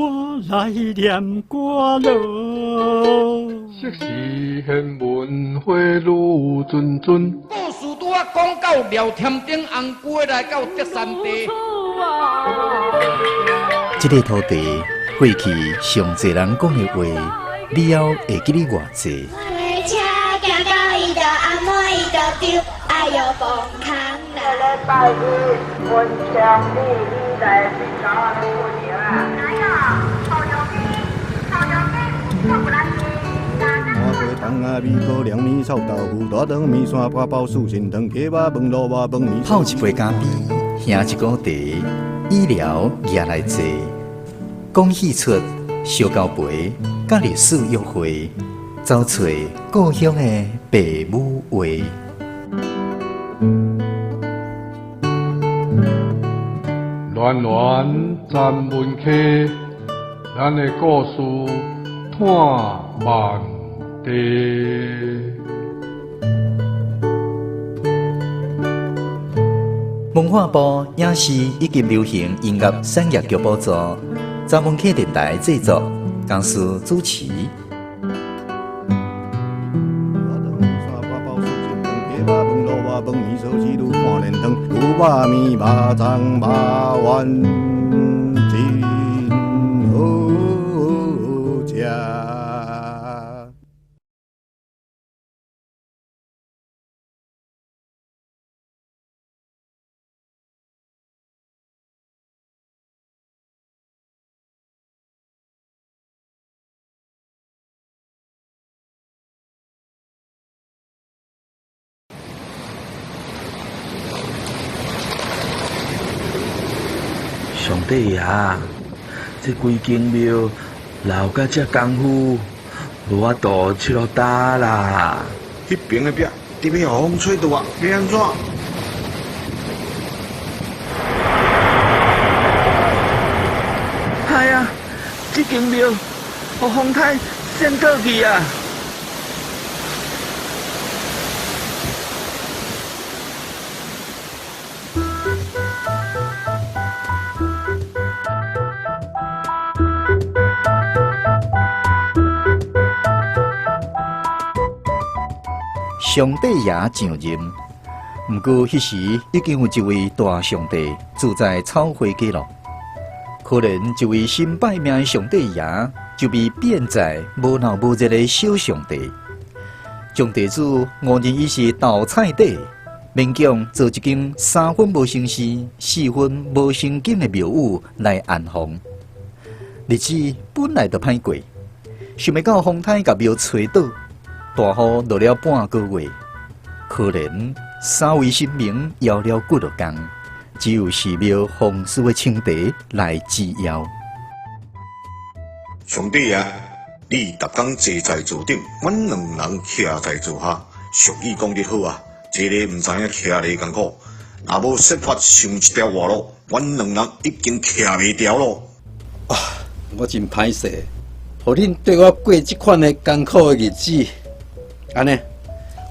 我來念歌囉。昔時玄文花愈谆谆。故事拄仔講到廖添丁紅龜來到德山地。這个土地過去上濟人講的話，了後會記得偌濟？拜一，文昌你你來去找我的泡一杯咖啡，喝一壺茶，醫療也來坐，講戲出燒交杯，佮歷史約會，走揣故鄉的爸母話。戀戀咱文溪，咱的故事伴萬地。文化部影視以及流行音樂產業局補助，查文溪電台製作，公司主持。上帝爺，這規間廟鬧甲這功夫，無法度拭落焦啦。彼爿的壁伫欲予風吹倒啊，欲按怎？哎呀，這間廟予風颱掀倒去啊！上帝爺上任，毋過彼時已經有一位大上帝住在草花街咯。可能這位新拜命的上帝爺就被貶在無鬧無熱的小上帝，將地主誤認伊是豆菜底，勉強做一間三分無成事、四分無成景的廟宇來安放。日子本來就歹過，想袂到風颱共廟吹倒。大雨落了半個月，可憐三位神明搖了幾落工，只有寺廟風水的清茶來支腰。上帝啊，你逐工坐在座頂，阮兩人徛在座下。俗語講得好啊，一个毋知影徛咧艱苦，若無設法想一條活路，阮兩人已經徛袂牢咯。啊，我真歹勢，予恁綴我過這款的艱苦的日子。按呢，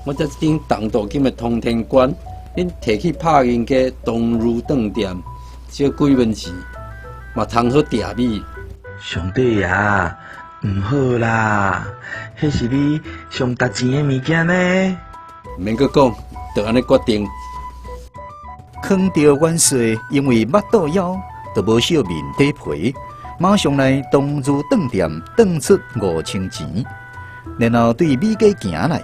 我這間銅鍍金的通天冠，恁提去拍銀街東如頓店，借幾文錢，嘛通好綴米。上帝爺，毋好啦，彼是你上值錢的物件呢。毋免閣講，就按呢決定。坑著元帥因為腹肚枵，就無惜面底皮，馬上來東如頓店轉出5000錢。然後對美家行來，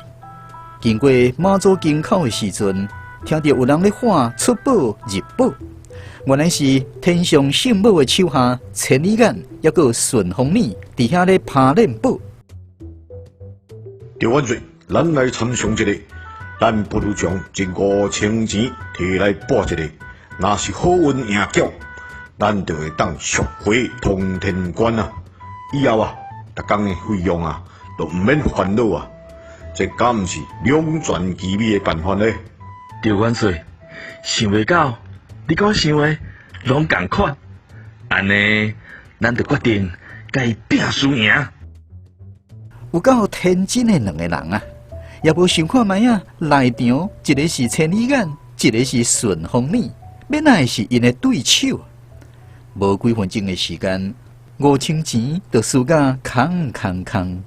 經過媽祖宮口的時陣，聽著有人咧喊出寶入寶，原來是天上聖母的手下千里眼，抑閣順風耳，佇遐咧拍練寶。張元帥，咱來參詳一下，咱不如將這5000錢提來搏一下，若是好運贏繳，咱就會當贖回通天冠啊！以後啊，逐工的費用啊，都毋免煩惱啊！這敢毋是兩全其美的辦法呢？張元帥，想袂到你佮我想的攏仝款，按呢，咱就決定共伊拼輸贏。有夠天真的兩個人啊，也無想看覓啊，內場一个是千里眼，一个是順風耳，欲哪會是𪜶的對手？無幾分鐘的時間， 5000錢就輸甲空空空。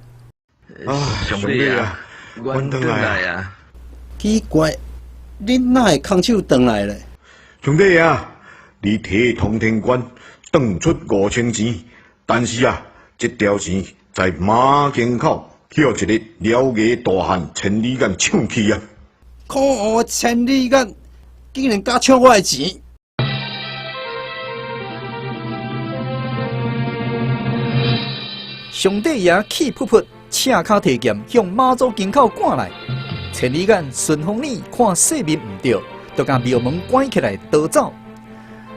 啊，上帝啊，阮轉來啊！奇怪，恁哪會空手轉來咧？上帝啊，你提通天關轉出5000錢，但是啊，這條錢在馬間口予一个獠牙大漢千里眼搶去啊！可惡的千里眼，竟然敢搶我的錢！上帝爺氣噗噗，赤跤提劍向媽祖宮口趕來。千里眼順風耳看勢面毋對，就共廟門關起來逃走。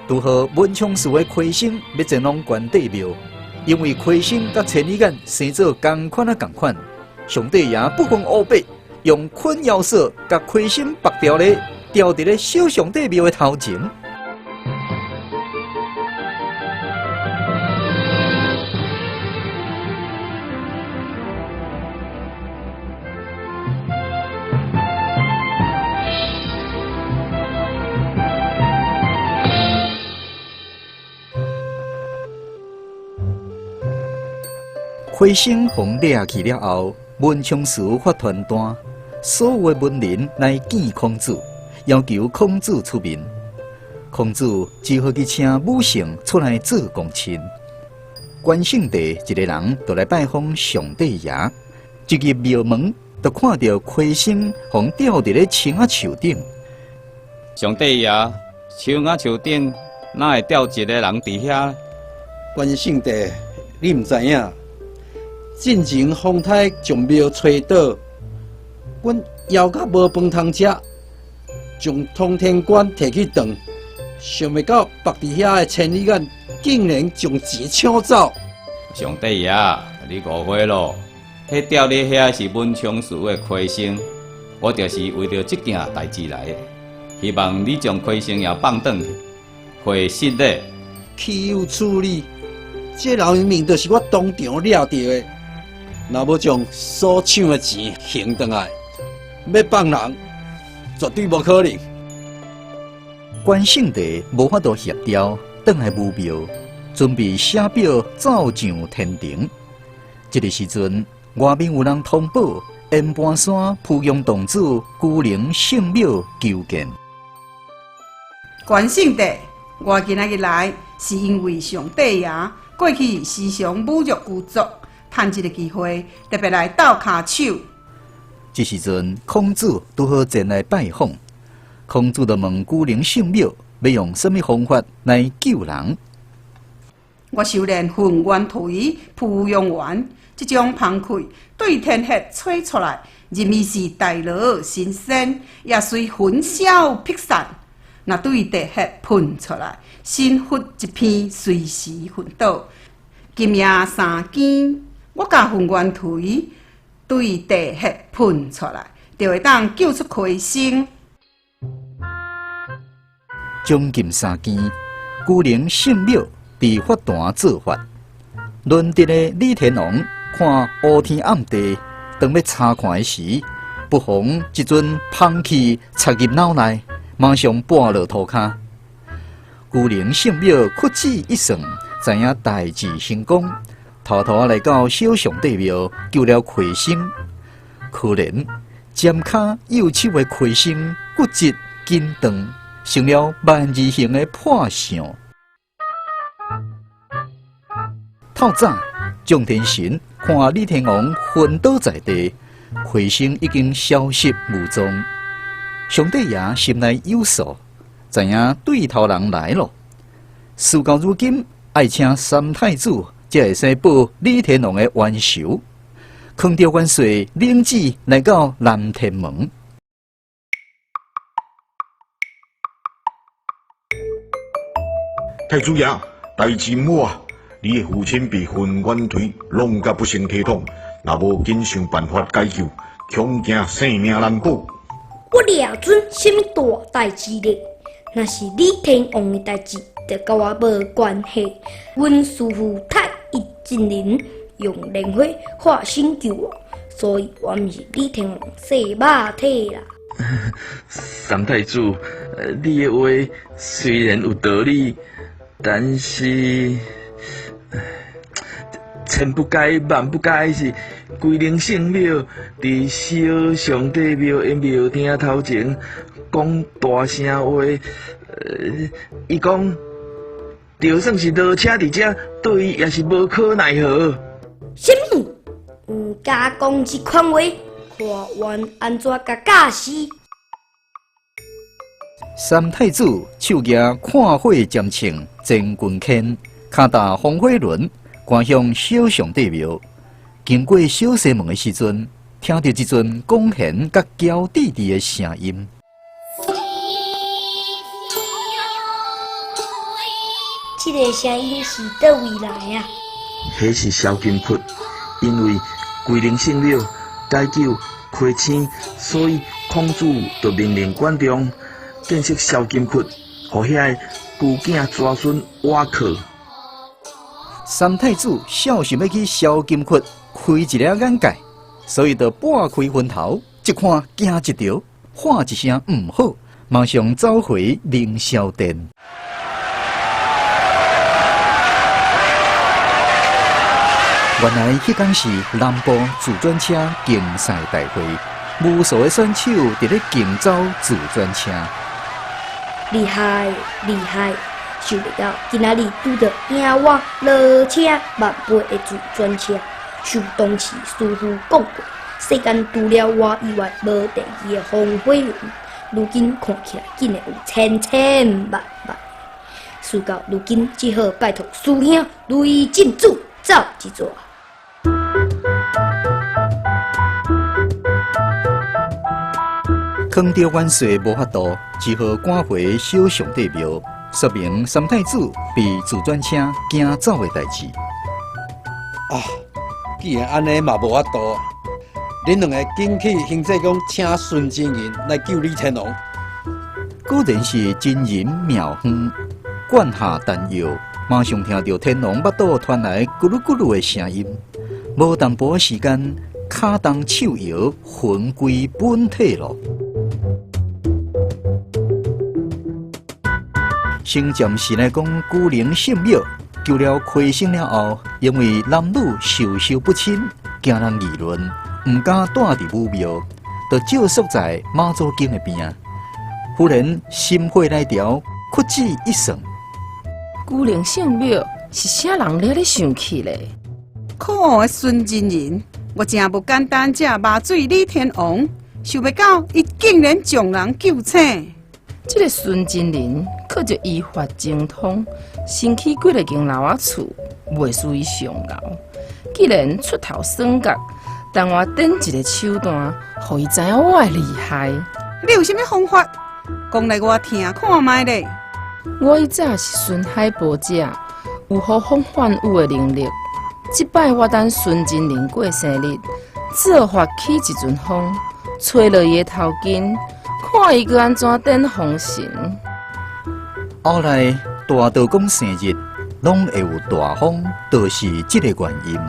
拄好文昌祠的魁星欲前往關帝廟，因為魁星佮千里眼生做仝款仔仝款，上帝爺不分黑白，用捆妖索共魁星縛牢咧，吊佇咧小上帝廟的頭前。魁星予掠去了後，文昌祠發傳單，所有的文人來見孔子，要求孔子出面。孔子只好去請武聖出來做公親。關聖帝一個人就來拜訪上帝爺，一入廟門就看著魁星予吊佇咧青仔樹頂。上帝爺，青仔樹頂哪會吊一個人佇遐？關聖帝，你毋知影？進前風颱將廟吹倒，阮枵甲無飯通食，將通天關提去斷，想袂到縛佇遐的千里眼竟然將錢搶走。上帝爺，你誤會咯，彼吊佇遐是文昌祠的魁星，我就是為著這件代誌來的，希望你將魁星也放轉去，會失禮。豈有此理！這人明明就是我當場掠著的。若無將所搶的錢還轉來，欲放人絕對無可能。關聖帝無法度協調，轉來武廟，準備寫表奏上天庭。這个時陣，外面有人通報，閻盤山濮陽洞主居靈聖廟求見。關聖帝，我今仔日來是因為上帝爺過去時常侮辱具足。趁這个機會，特別來鬥跤手。這時陣，孔子拄好前來拜訪，孔子就問居靈聖廟，欲用啥物方法來救人？我修煉混元錘、濮陽丸這種芳氣，對天血吹出來，認為是大羅神仙，也隨魂消魄散。若對地血噴出來，神佛一片，隨時昏倒。今夜三更，我共混元錘對地血噴出來，就會當救出魁星。將近三更，居靈聖廟佇法壇做法，輪值的李天王看烏天暗地，當欲查看的時，不妨一陣芳氣插入腦內，馬上跋落塗跤。居靈聖廟屈指一算，知影代誌成功，偷偷來到小上帝廟救了魁星。可憐尖跤右手的魁星骨折緊斷，成了萬字形的破相。透早，眾天神看李天王昏倒在地，魁星已經消失無蹤。上帝爺心內有數，知影對頭人來囉。事到如今，愛請三太子才會使報李天王的冤仇。扛著元帥領旨來到南天門。太子爺，代誌毋好啊！你的父親被混元錘弄甲不成體統，若無緊想辦法解救，恐驚性命難保。我掠準啥物大代誌咧？若是李天王的代誌，就佮我無關係。阮師父太乙真人用蓮花化身救我，所以我毋是李天王洗肉體啦。三太子，你的話雖然有道理，但是……千不该万不该是归灵圣庙伫小上帝庙的庙厅头前讲大声话，伊讲就算是落车伫遮，对伊也是无可奈何。啥物？毋敢讲这款话，看阮按怎共教死？三太子手举看火剑枪，前军钎，跤踏风火轮，赶向小上帝庙。经过小西门的时阵，听著一阵弓弦佮娇滴滴的声音。这个声音是佗位来啊？彼是萧金窟，因为归灵圣庙解救亏星，所以孔子就命令管仲建设萧金窟，予遐个孤囝子孙倚靠。三太子肖想欲去萧金窟开一个眼界，所以就拨开云头，一看惊一跳，喊一声毋好，马上走回凌霄殿。原来彼天是南部自转车竞赛大会，无数的选手伫咧竞走自转车。厉害，厉害！想袂到今仔日拄著赢我落车万倍的自转车。想当时师父讲过，世间除了我以外，无第二个风火轮。如今看起来，竟然有千千万万。事到如今，只好拜托师兄雷震子走一逝。坑著元帅无法度，只好赶回小上帝庙，说明三太子被自转车惊走的代志。啊，既然按呢嘛无法度，恁两个紧去行济宫请孙真人来救李天王。果然是真人妙方，灌下丹药，马上听著天王腹肚传来咕噜咕噜的声音。无淡薄时间，跤动手摇，魂归本体咯。先暂时来讲，龟灵圣庙救了亏星了后，因为男女授受不亲，惊人议论，毋敢住伫武庙，就借宿在妈祖宫的边。忽然心血来潮，屈指一算，龟灵圣庙是啥人咧咧生气咧？可恶的孙真人，我真无简单，这麻醉李天王，想袂到伊竟然将人救醒。这个孙真人靠著医法精通，新起几个间楼仔厝，袂输伊上楼。既然出头耍角，等我展一个手段，予伊知影我的厉害。你有啥物方法？讲来我听看觅咧。我以前是巡海婆姐，有呼风唤雨的能力。这摆我等孙真人过生日，做法起一阵风，吹落伊的头巾，看伊阁按怎展风神。后来大道公生日，拢会有大风，就是这个原因。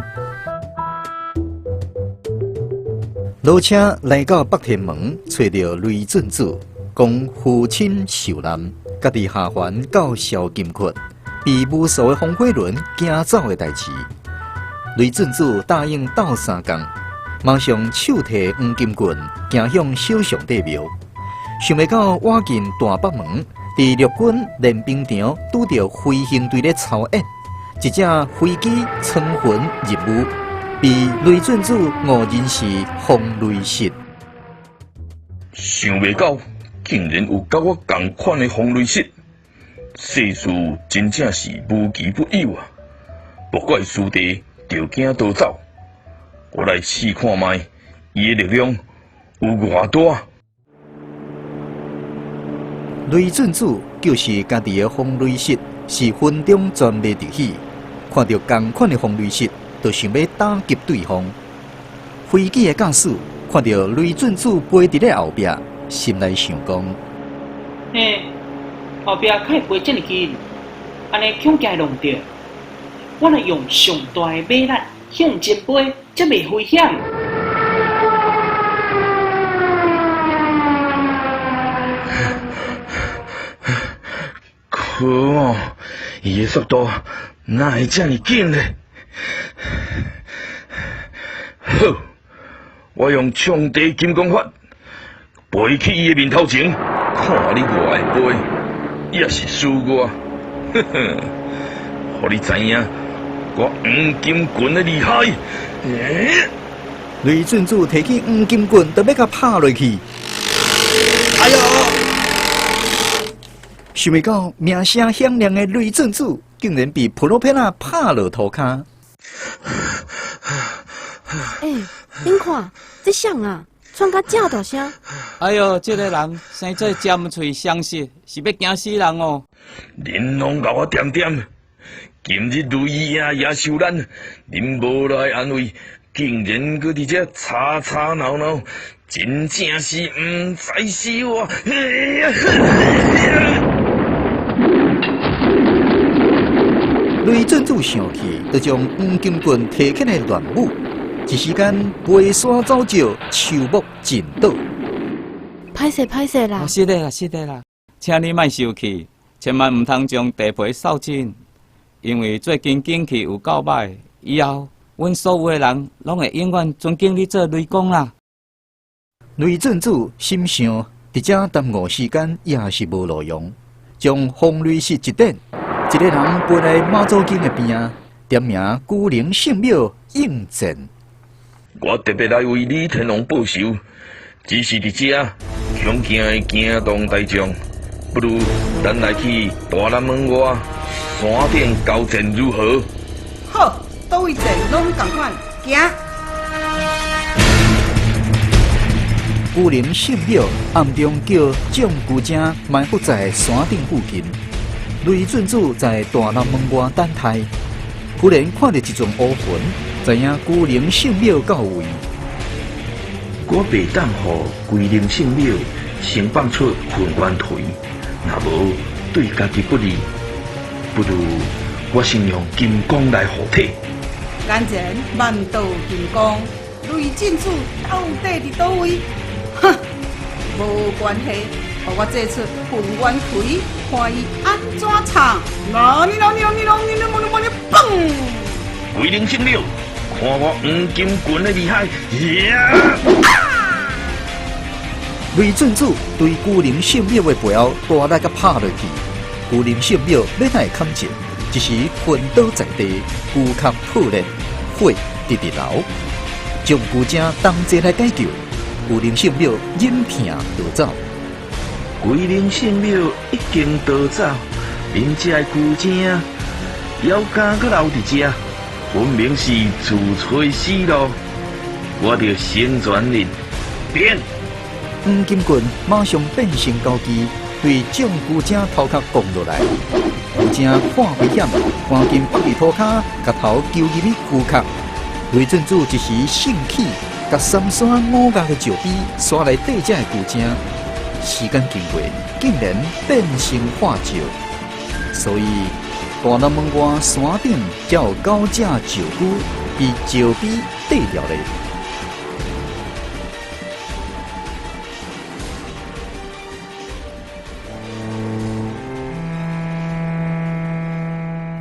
罗车来到北天门，揣著雷震子，讲父亲受难，家己下凡到萧金窟，被无数的风火轮惊走的代志。雷震子答应斗相共，马上手提黄金棍，行向小上帝庙。想袂到倚近大北门，伫陆军练兵场拄著飞行队咧操演，一只飞机穿云入雾，被雷震子误认是风雷石。想袂到，竟然有佮我仝款的风雷石，世事真正是无奇不有啊！莫怪师弟著惊逃走，我来试看觅，伊的力量有偌大。雷震子就是家己的风雷石，是分钟全袂得起。看著仝款的风雷石，就想欲打击对方。飞机的驾驶看著雷震子飞伫咧后壁，心内想讲：嘿，后壁敢会飞遮尔紧？按呢恐惊会弄著。我若用上大的马力向前飞，才袂危险。可恶！伊的速度哪会遮尔紧呢？好，我用上帝金刚法飞去伊的面头前，看你偌会飞，抑是输我。哼哼，予你知影我黄金棍的厉害。雷震子提起黄金棍，就欲共拍落去。哎哟！想袂到名声响亮的雷震子，竟然被普罗佩拉拍落涂跤。欸，恁看，这谁啊？喘甲遮大声！哎哟，这个人生做尖喙双舌，是欲惊死人哦！恁拢共我恬恬，今日雷爷也受难，恁无来安慰，竟然阁伫遮吵吵闹闹，真正是毋知死活！雷震子生气，就将黄金棍提起来乱舞，一时间飞沙走石，树木尽倒。歹势歹势啦！是的啦，是的啦，请你莫生气，千万毋通将地皮扫尽，因为最近景气有够歹，以后阮所有的人拢会永远尊敬你做雷公啦。雷震子心想，伫遮耽误时间也是无路用，将风雷石一点，一个人飞来妈祖宫的边仔，点名龟苓圣庙应战。我特别来为李天王报仇，只是伫遮恐惊会惊动大众，不如咱来去大南门外山顶交战如何？好，佗位战拢仝款，行。龟苓圣庙暗中叫众龟精埋伏在山顶附近。雷震子在大南门外等待，忽然看到一阵乌云，知影龟苓圣庙到位。我袂当予龟苓圣庙先放出混元锤，若无对家己不利，不如我先用金刚来护体。眼前万道金光，雷震子到底伫佗位？哼，无关系，予我做出混元锤，看伊按怎唱。哪里哪里哪里哪里哪里哪里蹦！龟苓圣庙，看我黄金棍的厉害！雷震子对龟苓圣庙的背后大力共拍落去，龟苓圣庙欲来抗战，一时昏倒在地，龟壳破裂，血直直流。众龟精同齐来解救，龟苓圣庙忍痛逃走。龟苓圣庙已经逃走，恁这个龟精犹敢阁留伫遮，分明是自找死路。我著成全恁，变！黄金棍马上变成高机，对众龟精头壳攻落来。龟精看危险，赶紧伏伫涂跤，共头揪入去龟壳。雷震子一时兴起，共三山五岳的石碑刷来缀这个龟精。时间经过，竟然变成化石。所以大南门外山顶才有九只石龟被石碑缀牢咧。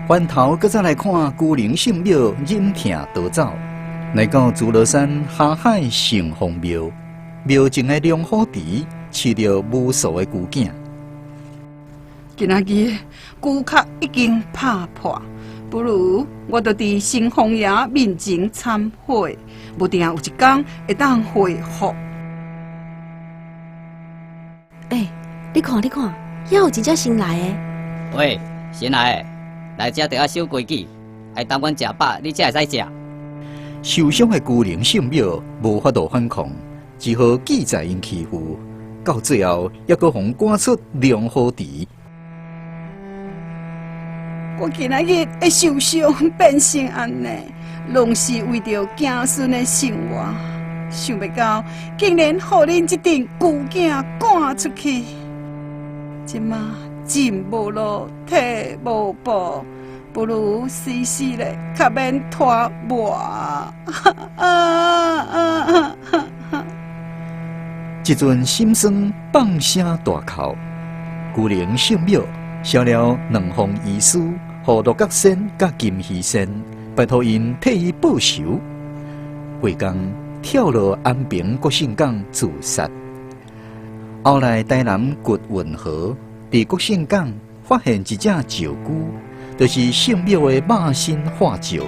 翻头阁再来看龟苓圣庙忍痛逃走，来到诸罗山下海圣丰庙，庙前的龙虎池饲著无数的龟囝。今仔日龟壳已经拍破，不如我就伫圣丰爷面前忏悔，无定有一天会当恢复。欸，你看，你看，遐有一只新来的。喂，新来的。来遮就爱守规矩，爱等阮食饱，你才会使食。受伤的龟苓圣庙无法度反抗，只好记在𪜶欺负，到最后犹阁予赶出龙虎池。我今仔日会受伤变成按呢，拢是为著子孙的生活。想袂到，竟然予恁这阵龟囝赶出去，这马进无路，退无步，不如死死咧，较免拖磨。这阵心酸放声大哭，龟苓圣庙写了两封遗书，予鹿角仙佮金鱼仙，拜托𪜶替伊报仇。惠江跳落安平国姓港自杀。后来台南掘运河，佇国姓港发现一隻石龜，就是圣庙的肉身化石，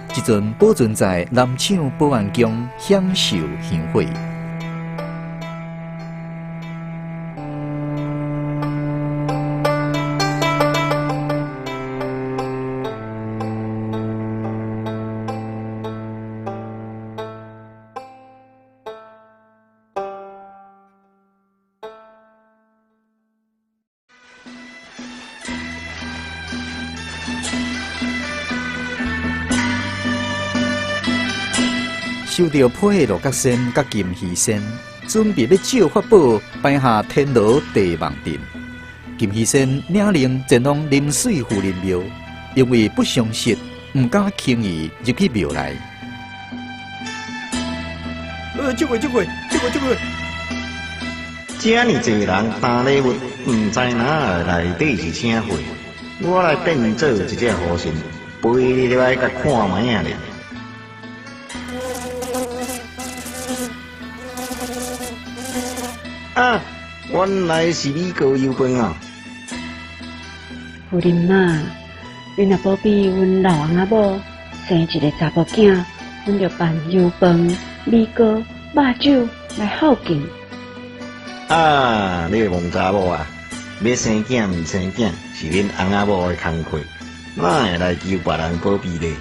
這陣保存在南廠保安宮享受香火。收著批的羅角仙佮金魚仙，準備欲借法寶擺下天羅地網陣。金魚仙領令前往臨水夫人廟，因為不相識，毋敢輕易入去廟內。這個這個這個這個，遮爾濟人擔禮物，毋知哪內底是啥貨。我來變做一隻和尚，飛入來共看覓仔咧。啊！原來是米糕油飯啊！夫人媽，恁若保庇阮老翁仔某生一个查某囝，阮就辦油飯、米糕、肉酒來孝敬。啊！你个戇查某啊，欲生囝毋生囝是恁翁仔某的工課，哪會來求別人保庇咧？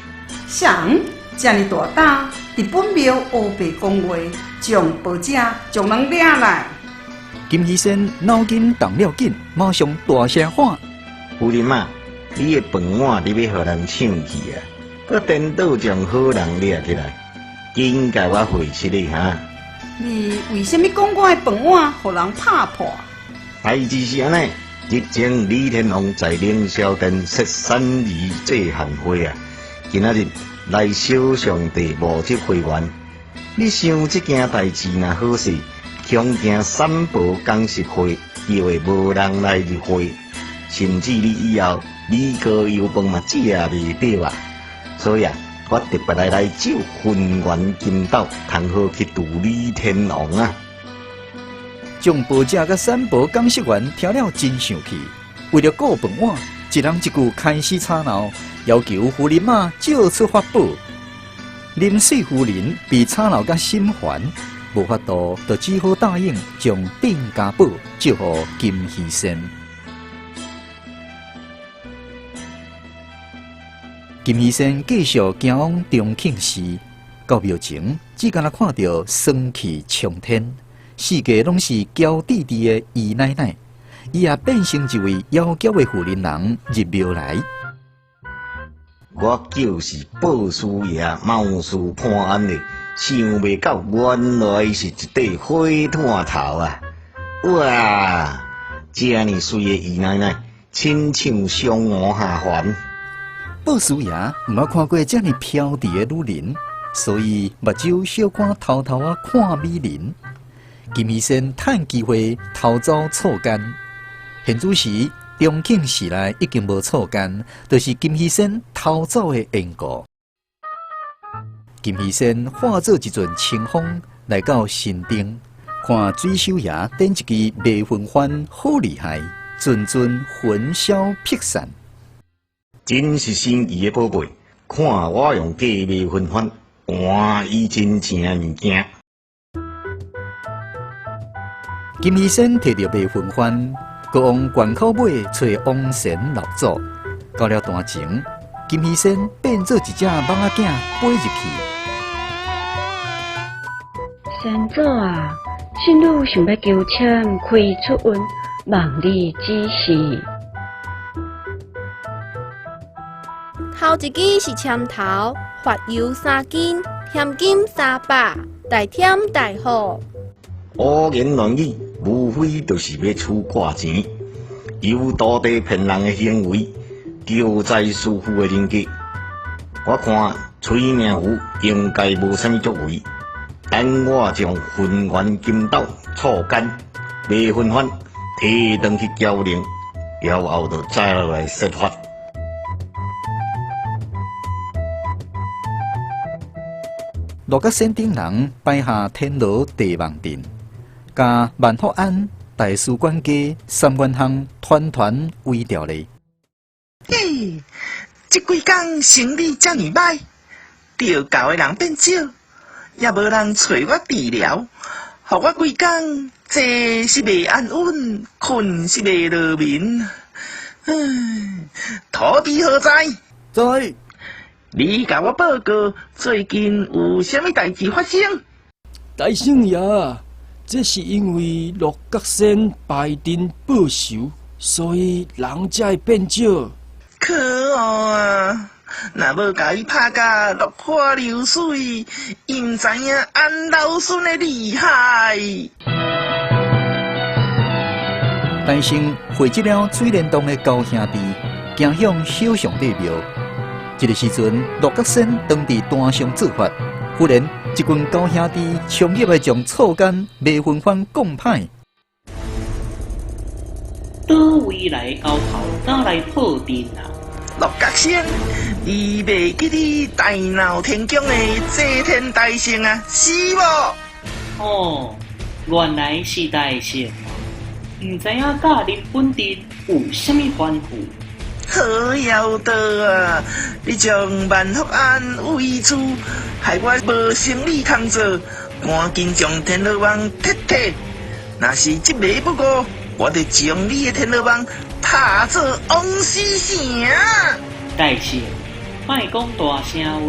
啥人遮爾大膽，佇本廟烏白講話，將寶者將人掠來！金魚仙腦筋動了緊，馬上大聲喊：夫人媽，你的飯碗你欲予人搶去啊？閣顛倒將好人掠起來，緊共我回失禮哈！你為啥物講我的飯碗予人拍破？代誌是按呢，日前李天王在凌霄殿設三儀祭漢會啊，今仔日來小上帝募集會員。你想這件代誌若好勢，恐驚三寶講習會又會無人來入會，甚至你以後米糕油飯嘛食袂著啊！所以啊，我特別來借混元金斗，通好去度李天王啊！眾寶者佮三寶講習員聽了真生氣，為著顧飯碗，一人一句開始吵鬧，要求夫人媽借出法寶。林水夫人被吵鬧甲心煩，無法度，就只好答應將鎮家寶借予金魚仙。金魚仙繼續行往重慶寺，到廟前只干焦看著霜氣沖天，四界攏是嬌滴滴的姨奶奶，伊也變成一位窈窕的婦人人入廟來。我就是報師爺貓師潘安的，想袂到原來是一塊火炭頭啊！哇，這爾媠的姨奶奶，親像嫦娥下凡。報師爺毋捌看過這爾飄逸的女人，所以目睭小可偷偷仔看美人。金魚仙趁機會偷走醋矸，現此時重慶寺內已經無醋矸，就是金魚仙偷走的緣故。金魚仙化做一陣清風來到神殿，看水手爺點一支迷魂幡，好厲害，陣陣魂消魄散。真是神奇的寶貝，看我用假迷魂幡換伊真正的物件。金魚仙提著迷魂幡，閣往關口尾揣王神老祖。到了壇前，金魚仙變做一隻蠓仔囝飛入去。仙祖啊，信女想欲求籤開出運，望你指示。頭一支是籤頭，發油3斤，現金300，大添大福。胡言亂語，無非就是欲取掛錢，有徒弟騙人的行為，憍在師父的人格。我看崔命符應該無啥物作為，等我將混元金斗、醋矸、迷魂幡提轉去交靈，了後就再來說法。鹿角仙等人摆下天罗地网阵，共万福庵、大使馆街三元巷团团围牢咧。嘿，這幾工生理遮爾䆀，著猴的人變少，也無人揣我治療，予我規工坐是袂安穩，睏是袂落眠。唉，土地何在？在。你共我報告，最近有啥物代誌發生？大聖爺，這是因為鹿角仙敗陣報仇，所以人才會變少。可惡啊！若無共伊拍甲落花流水，伊毋知影安老孫的厲害。大聖匯集了水簾洞的猴兄弟，行向小上帝廟。這个時陣，鹿角仙當佇壇上做法，忽然一群猴兄弟衝入來，將草間馬紛紛講歹。佗位來猴頭，敢來破陣啊？鹿角仙，你袂記得大鬧天宮的齊天大聖啊，是無？哦，原來是大聖，毋知影佮恁本陣有啥物吩咐？好夭道啊！你將萬福庵圍住，害我無生理通做，趕緊將天羅網撤退。若是這暝不過，我就將你的天羅網拍做王死城。大聖，莫講大聲話，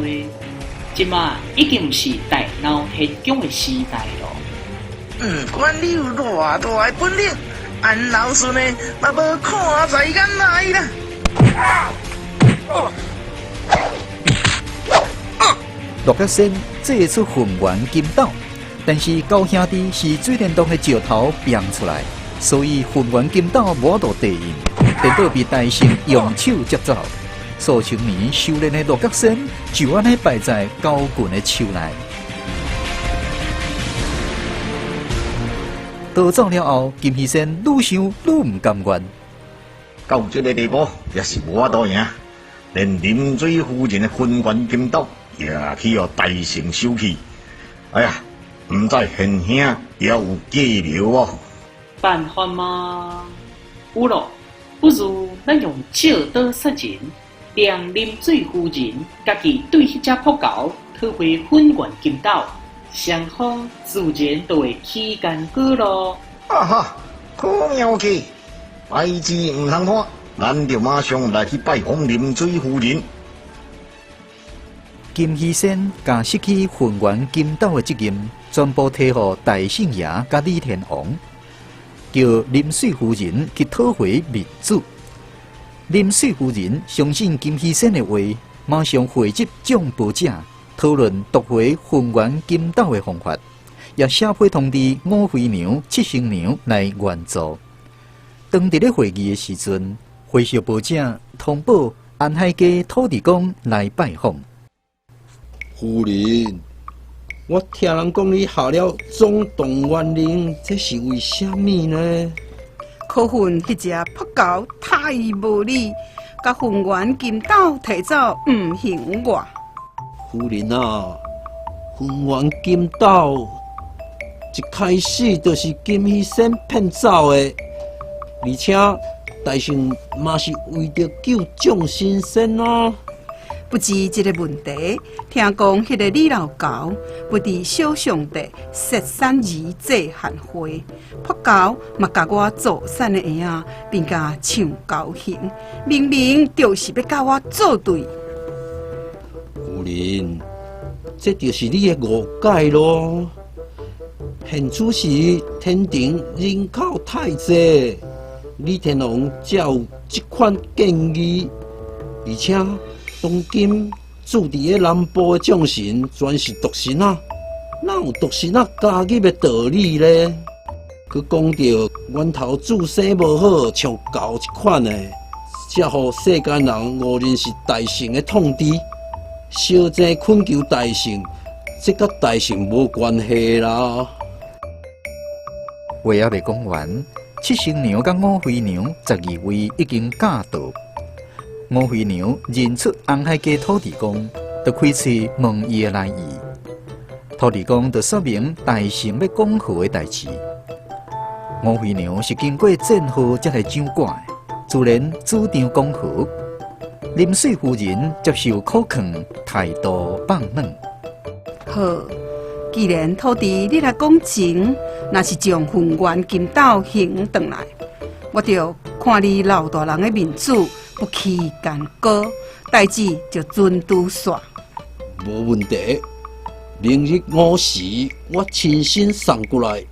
這馬已經毋是大鬧天宮的時代囉。毋管你有偌大的本領，俺老孫的嘛無看在眼內啦。鹿角仙祭出混元金斗，但是猴兄弟是水簾洞的石頭變出來，所以混元金斗無法度對應，顛倒被大聖用手接走。數千年修煉的鹿角仙就按呢敗在猴群的手內。逃走了後，金魚仙愈想愈毋甘願。到這个地步也是無法度贏，連臨水夫人的混元金斗也去予大聖收去。哎呀，毋知賢兄也有計謀無？辦法嗎？有囉，不如咱用借刀殺人，讓臨水夫人家己對彼隻破猴討回混元金斗，雙方自然就會起干戈囉。啊哈，好妙計！代誌毋通拖，咱就馬上來去拜訪臨水夫人。金魚仙共失去混元金斗的責任，全部提予大聖爺佮李天王，叫臨水夫人去討回面子。臨水夫人相信金魚仙的話，馬上匯集眾寶者，討論奪回混元金斗的方法，也寫批通知五飛娘、七星娘來援助。當佇咧會議的時陣，回授報者通報安海街土地公來拜訪。夫人，我聽人講你下了總動員令，這是為啥物呢？可恨彼隻破猴太無禮，共混元金斗提走，毋還我。夫人啊，混元金斗一開始就是金魚仙騙走的。而且大聖嘛是為著救眾神仙啊！不止這個問題，聽講彼個李老猴不佇小上帝設山寺祭獻會，破猴嘛共我做散的嬰仔，變甲像猴形，明明就是欲佮我作對。夫人，這就是你的誤解囉。現此時天庭人口太濟。李天王才有這款建議，而且當今住佇咧南部的眾神全是獨神啊，哪有獨神啊加入的道理呢？閣講著源頭自生無好，像猴這款的，才予世間人誤認是大聖的統治。小濟懇求大聖，這佮大聖無關係啦。話猶未講完。七星娘佮五飛娘12位已經駕到。五飛娘認出紅海街土地公，就開喙問伊的來意。土地公就說明大聖欲講和的代誌。吳飛娘是經過戰禍才來掌管的，自然主張講和。林水夫人接受苦勸，態度放軟。好，既然土地你來講情，若是將混元金斗還轉來，我就看你老大人的面子，不起干戈，代誌就準拄煞。無問題，明日午時我親身送過來。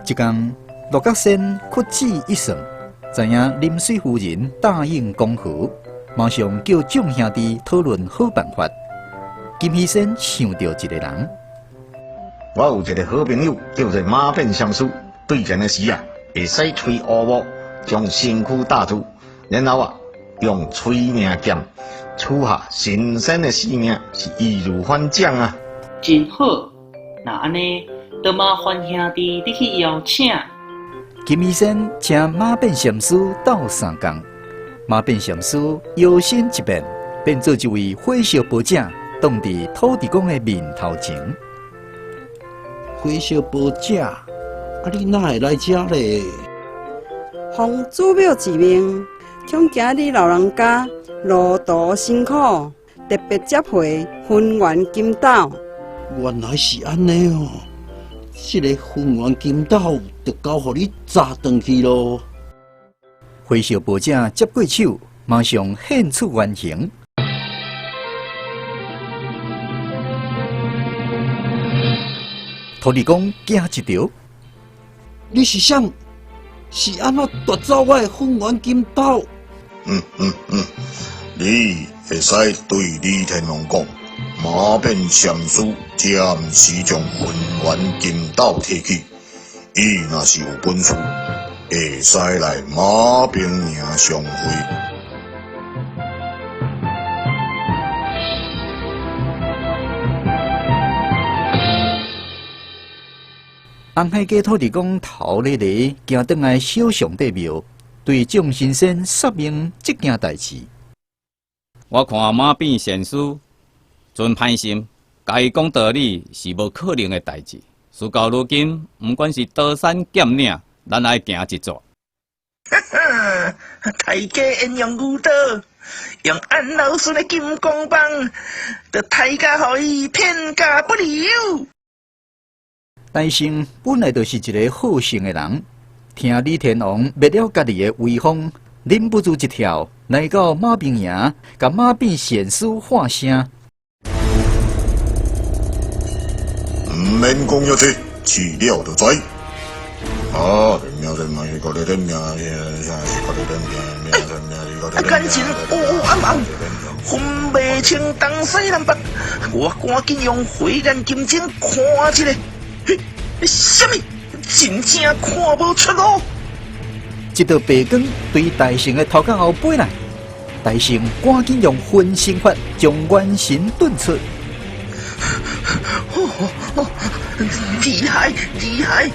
一天，鹿角仙屈指一算，知影林水夫人答應講和，馬上叫眾兄弟討論好辦法。金魚仙想著一個人，我有一個好朋友叫做馬變禪師，對陣的時啊，會使吹烏霧，將身軀罩住，然後啊，用催命劍取下神仙的性命，是易如反掌啊！真好，若按呢，就麻煩兄弟你去邀請。金魚仙請馬變禪師鬥相共，馬變禪師搖身一變，變做一位火燒婆姐，擋佇土地公的面頭前。火燒婆姐，啊你哪會來遮咧？奉祖廟之命，恐驚你老人家路途辛苦，特別接回混元金斗。原來是按呢哦，這个混元金斗就交予你紮轉去囉。火燒婆姐接過手，馬上現出原形。土地公驚一跳，你是誰？是按怎奪走我的混元金斗？你會使對李天王講，馬變禪師暫時將混元金斗提去，伊若是有本事，會使來馬兵營相會。紅海街土地公頭咧咧，行轉來小上帝廟，對眾神仙說明這件代誌。我看馬變禪師真歹心，共伊講道理是無可能的代誌。事到如今，毋管是刀山劍嶺，咱愛行一逝。大家沿用牛刀，用安老孫的金剛棒，就刣甲予伊片甲不留。大聖本來就是一個好勝的人，聽李天王滅了家己的威風，忍不住一跳，來到馬兵營，共馬變禪師喊聲。毋免講遐濟，試了就知。啊！眼前烏烏暗暗，分袂清東西南北，我趕緊用火眼金睛看一下。嘿，啥物？真正看無出路。一道白光對大聖的頭殼後飛來，大聖趕緊用分身法將元神遁出。厲害厲害！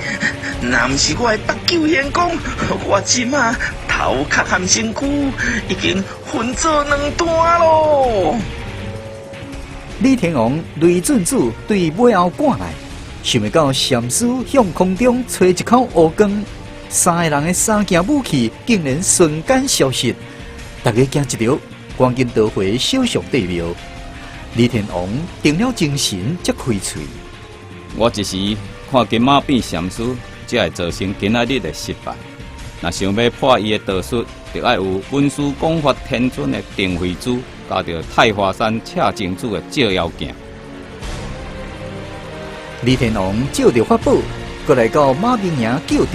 若毋是我的北九玄功，我這馬頭殼和身軀已經分做兩段囉。李天王雷震子對尾後趕來，想袂到禪師向空中吹一口烏光，三个人的三件武器竟然瞬間消失，大家驚一跳，趕緊逃回小上帝廟。李天王定了精神，才開喙。我一時看見馬變禪師，才會造成今仔日的失敗。若想欲破伊的道術，就愛有本師廣發天尊的定慧珠，加著太華山赤精子的照妖鏡。李天王借著法寶，閣來到馬兵營救陣。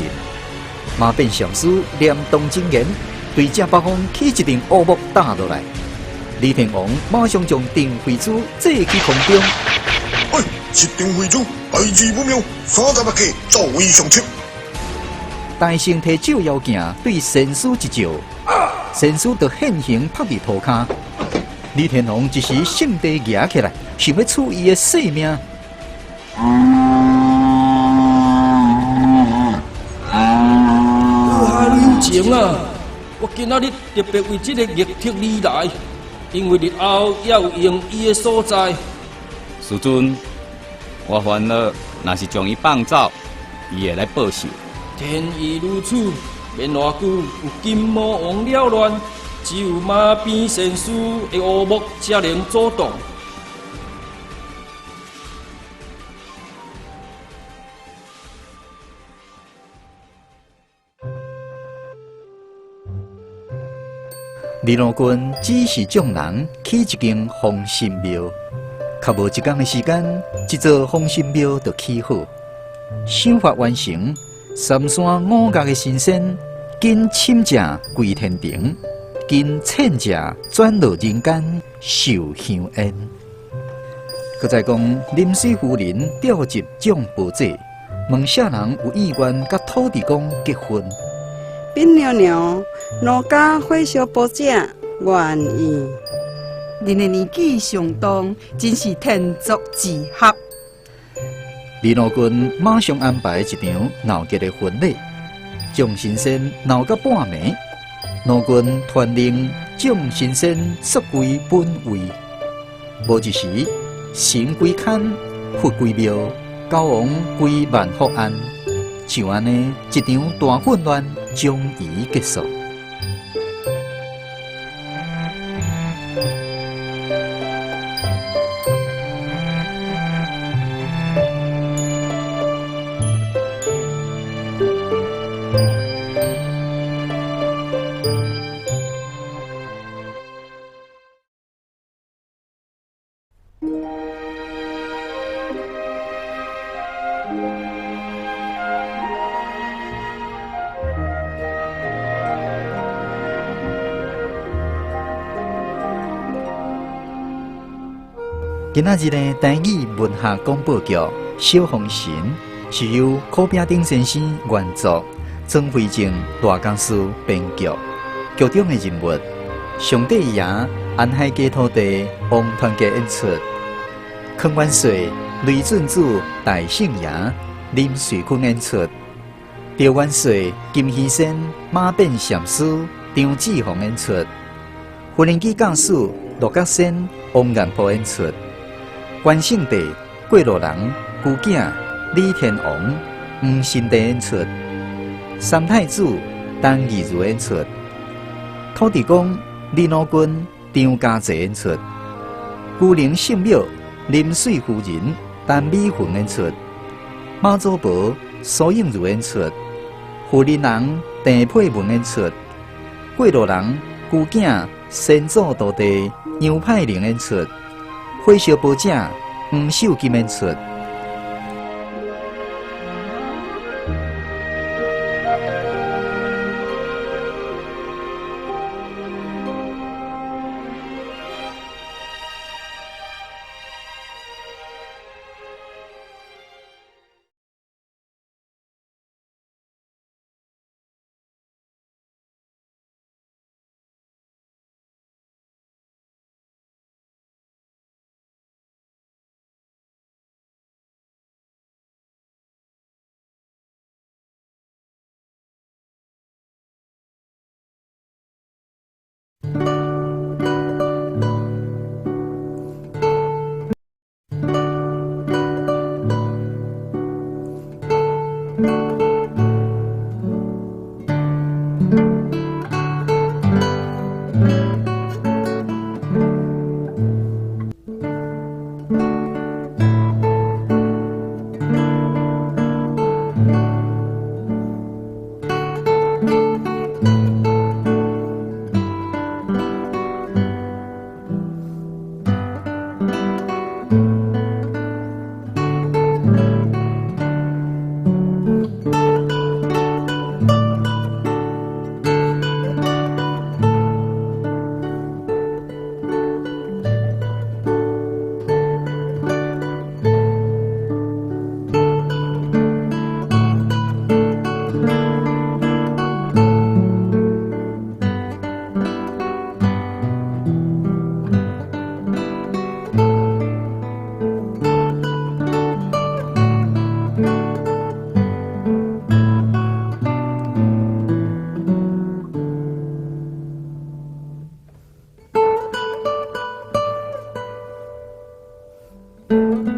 馬變禪師念動真言，對正北方起一陣烏幕打落來。李天王馬上將定慧珠祭起空中。哎，這定慧珠大事不妙，36計，走為上策。大聖提照妖鏡對仙師一照，仙師就現形拍佇塗跤。李天王一時性地蜈起來，想欲取伊的性命。閣較有情啊！我今仔日特別為這个逆特而來，因為日後猶有用伊的所在。師尊，我煩惱，若是將伊放走，伊會來報仇。天意如此，免偌久有金魔王擾亂，只有馬邊仙師的烏木才能阻擋。李郎君指示眾人起一間風神廟，較無一工的時間，這座風神廟就起好。想法完成，三山五岳的神仙，經深者歸天庭，經淺者轉落人間受香煙。閣再講，臨水夫人調集眾婆子，問啥人有意願佮土地公結婚？稟娘娘，奴家火燒婆姐願意。恁的年紀相當，真是天作之合。李郎君馬上安排一場鬧熱的婚禮，眾神仙鬧到半暝，郎君傳令眾神仙速歸本位。無一時，神歸龛，佛歸廟，高王歸萬福庵，就按呢一場大混亂終於結束。今仔日的台語文學廣播劇《小風神》是由柯秉鼎先生原作，曾惠靜、賴江詩編劇。劇中的人物：上帝爺安海家土地王團結演出；康元帥雷俊子大聖爺林瑞坤演出；赵元帥金魚仙馬變禪師張志宏演出；無人機駕駛陸角仙王彦波演出。關聖帝過路人孤囝李天王黃新地演出，三太子陳義如演出，土地公李老君張家濟演出，龜苓聖廟林水夫人陳美雲演出，媽祖婆蘇應如演出，婦人人鄭佩文演出，過路人孤囝先祖徒弟楊派玲演出。火燒婆姐黃秀金演出。嗯。